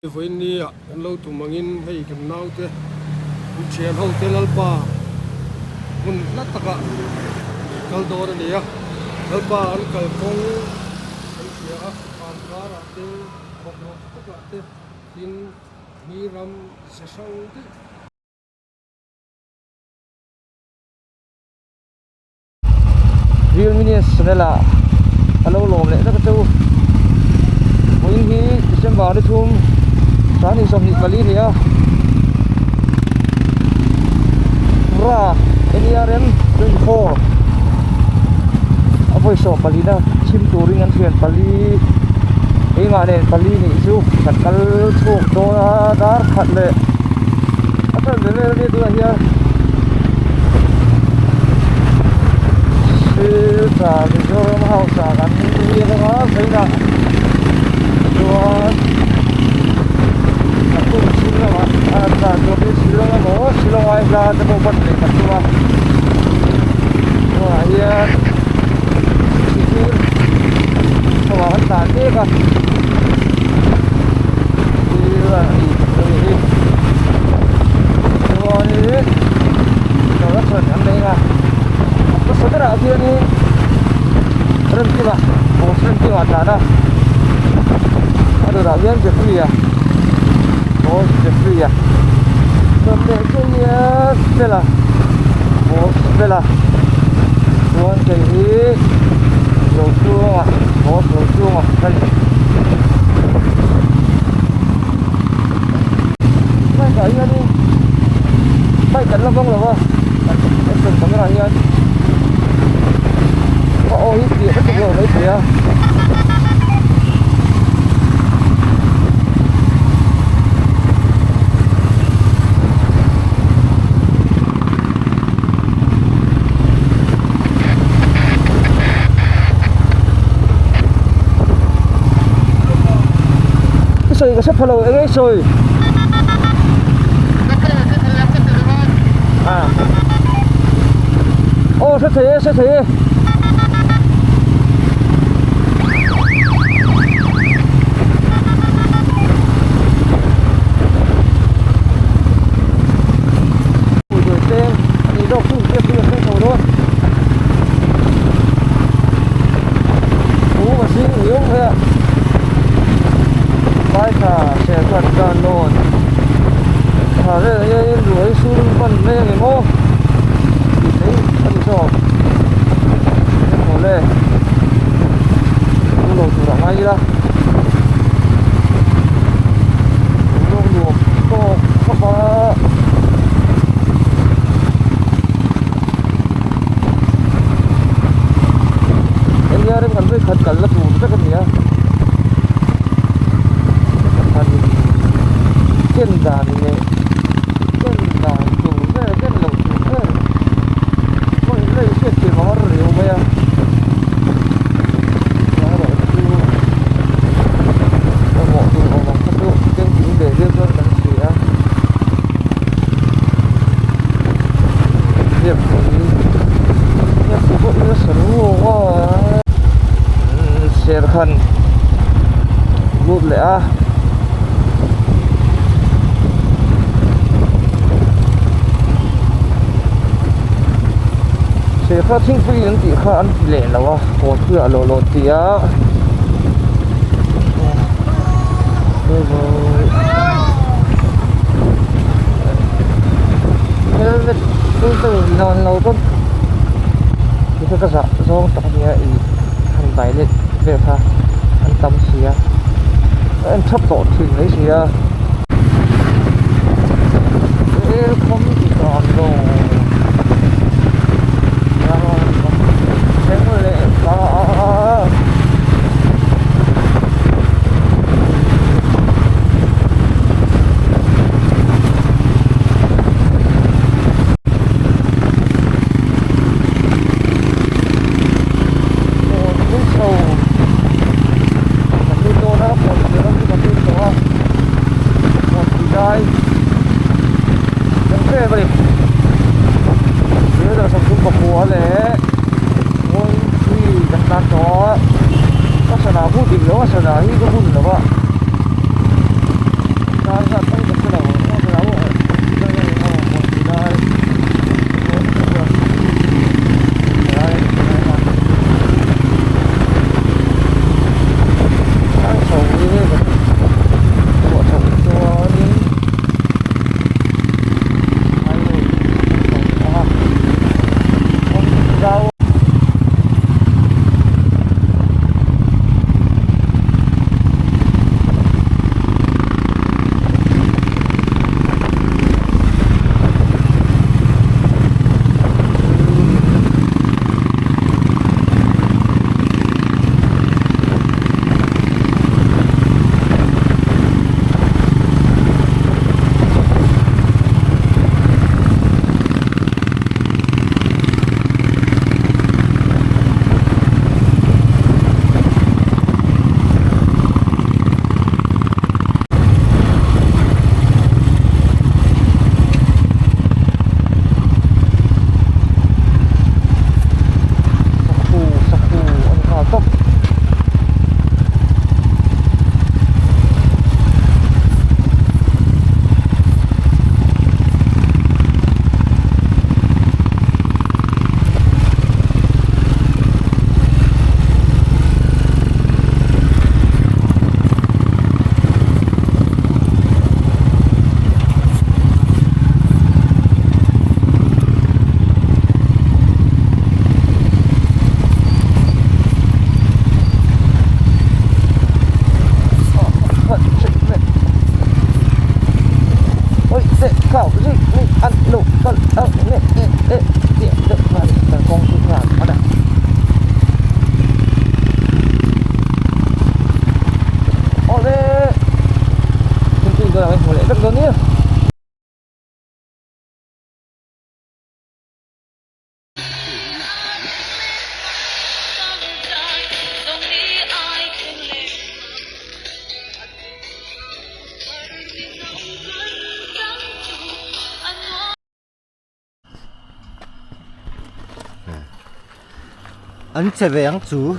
Vawiin ni ah kan lo tum angin hei kan naute an thian ho te Lalpa hmun hla takah kal dawn a ni a, Lalpa an kalkawng kan hria a, van karah te bawlhhlawh takah te tin mi ram ze hrang daih. Real Minutes channel ah a lo lawm leh vek a chu vawiin hi December ni thum sangni 24 a ni a Ra NERM 24 a vawi 14 a chhim turin an thian pali keimah nen pali nih chu kan kal chhuak dawn a dar khat leh a chhan ve vel a nia tunah hian. Silchar Mizoram House ah kan riak anga vawiinah chuan a tum Shillong ah a tlan tur hi Shillong emaw Shillong Aihla te pawh pan leh kan tum a tunah hian thihtir chho ah kan tlan mek a thil a ni hi chuanin production an nei a a hmasa berah khianin Remkima boss Remkima a tlan a a dawtah hian Jeffrey a boss Jeffrey a chuan leh chiah hian Fela boss Fela chuan kei hi Rochunga boss Rochunga ka ni. Bike ah hianin bike kan la vang lo va action camera hian a aw hi fiah lutuk lo mai thei a. I sawi ka hre pha lo eng nge i sawi aw hre thei e hre thei e. Nia rem kan vawikhat kalna tur vek a ni a han ken dan leh ken dan tur vel ken loh tur vel pawh in la inhriat thiam a har riau mai a amaherawhchu mamawh tur awm ang kha chu keng kim ve viau chuan kan hria a. Serkhan lut leh a serkha thingpui an tih kha an ti leh lo a kawn pui ah lawh lawh an ti a. Helmet nan lo pawn tikha ka zah zawng tak ania ih han dai let vel kha an tam si a ka en thap tawh thin mai si a welcome to Danlo thleng leh ta a. dawn ah kan hmu leh vek dawn nia. An che ve ang chu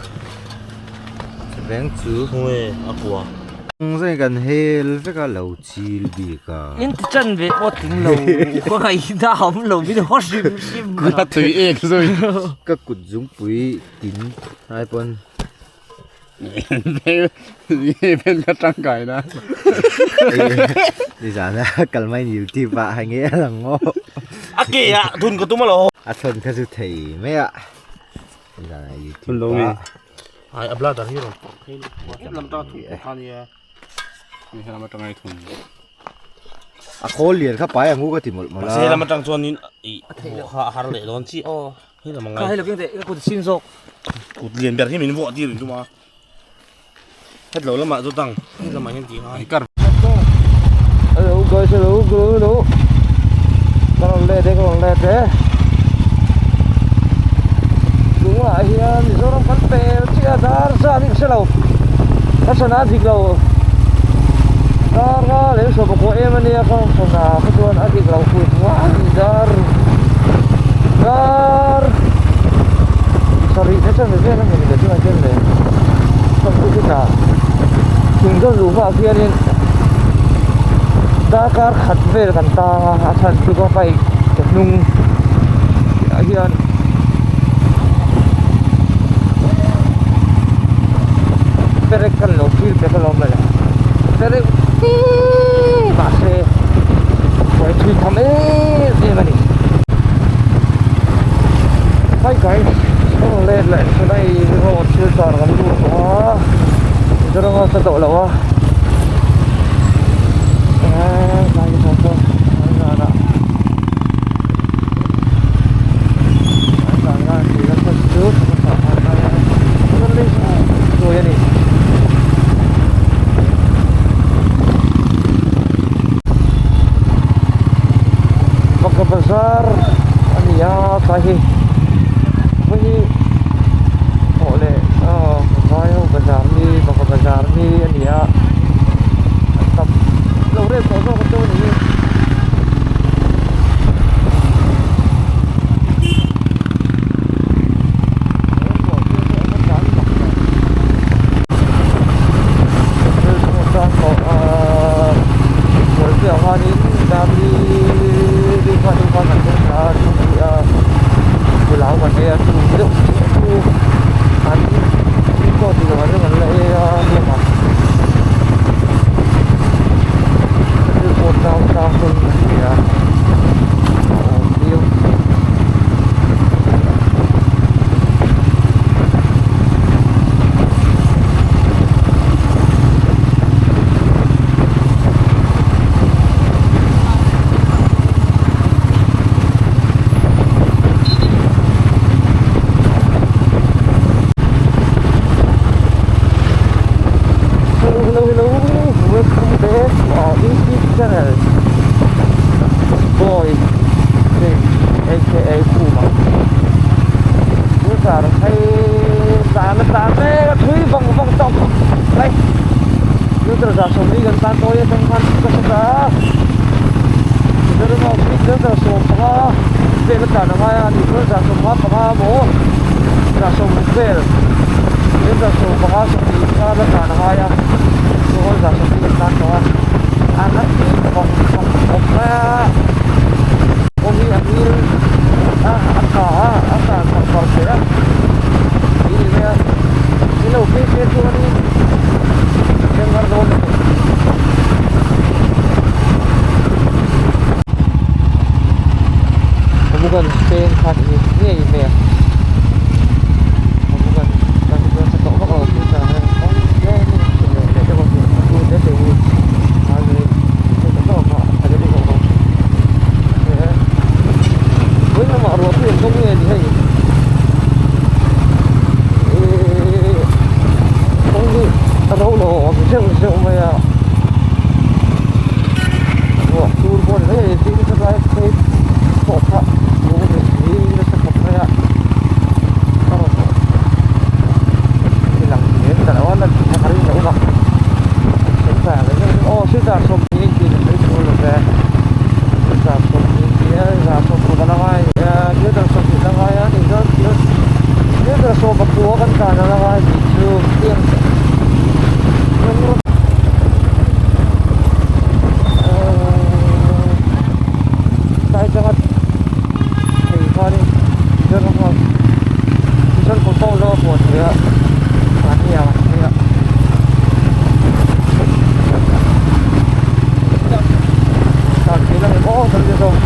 che ve ang chu Nge a kua Zai kan hel vek a lo chil bik a In ti chan ve pawh tling lo ka ngaihna a awm lo min haw hrim hrim A tui ek zui Ka kut zungpui tin ai pawn Pen ka tangkai na. Nizan a kal mai ni YouTube ah hei nge a lang aw. A ke ah thun ka tum alo. A thawn kha chu thei mai a. Nizan a YouTube ah. Ai a bladder hi rawn pawh phei lutuk a. Lam tanga thun kha nia. Ni he lam atanga i thun. A khawl lian kha pai ang u ka ti mawlh mawlh a. Mahse lam atang chuan in i kha a har leh dawn chiah. Aw. Hei lam angai. Kha hei lo keng teh ka kut sin zawk. Kut lian ber hi min vuah tir in tum a. Het lo lamah chu tang hei lamah hian tih ngai. Hello guys, hello, hello, hello. Ka rawn let e, ka rawn let e. Tunah hian Mizoram kan pel chiah a dar zat hi ka hre lo. Ka chhan a dik lo. Dar nga leh sawm a kuah em a nia ka chhan a kha chuan a dik lo pui a ni dar dar sarih te chuan vel a ni le tunah hian le chawngtu chu tah thing zawn luh hmaah khianin darkar khat vel kan tang a a chhan chu ka bike ke hnung ah hian perek kan lo feel pek alawm le perek mahse buai thui tham em em a ni hi guys ka rawn let leh chulai road silchar kan lut tawh a mizoram a sa tawh lo a eee tlai te pawh chuan an zanah an zan khan tih na chhan chu a ni. Baka bazar a ni a tlai hi hei hi thawh leh aw vai ho bazar mi baka bazar mi a ni a an tam lo rel tawh zawk a chu a ni hi. Hello hello hello welcome back to our YouTube channel boy aka Khuma Silchar phei tlan a tlan mek a thui vang vang tawp mai Silchar zah sawmli kan tan tawi atang khan ka hre ta Mizoram ah Silchar sawm panga vel a tlan a ngai a ni chuan zah sawmnga panga maw zah sawm vel Silchar sawm panga sawmhnih khan a tlan a ngai a chuan zah sawmli kan tan tawh a an a tui vang vang khawp mai a. Kawng hi a ngil a a tha a a tlan chak par theih a tih ni mai a ni lo phei se chuanin thleng har dawn a ni. Amugan peng kha ni ngei mai a Amugan tan chuan sa tawh vak lo chu tah hian kawng tlem in leh leh deuh a tu te te hi a ni. Kilometer 20 tih ni mai chu lo ve kilometer 20 tih a 160 a la ngai a kilometer 20 la ngai a nih chuan kilometer 19 kan tlan a la ngai tih chu chiang tlai changa thei khanin Mizoram ho Mizoram pawh lo a pawh thei a mahni ang an phei a. Tlan thei la ngem aw kan ti zawk.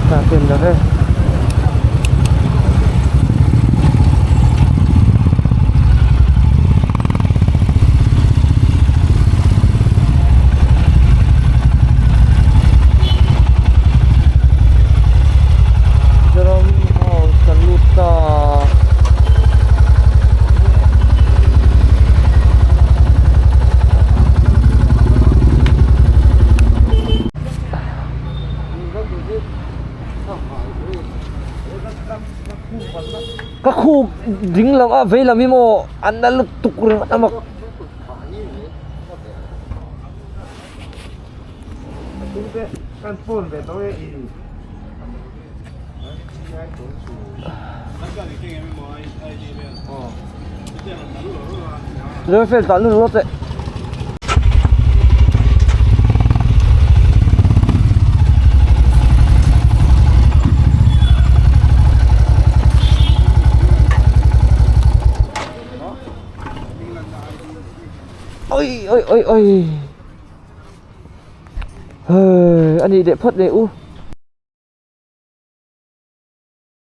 Tlan tel lo ve. Mizoram House kan lut ta. Ka khup ding lam a vei lam hi maw an la lutuk ringawt a mak. Rel fel tah lut rawh teh. Oi oi oi oi. Hei, ani leh phawt nei u.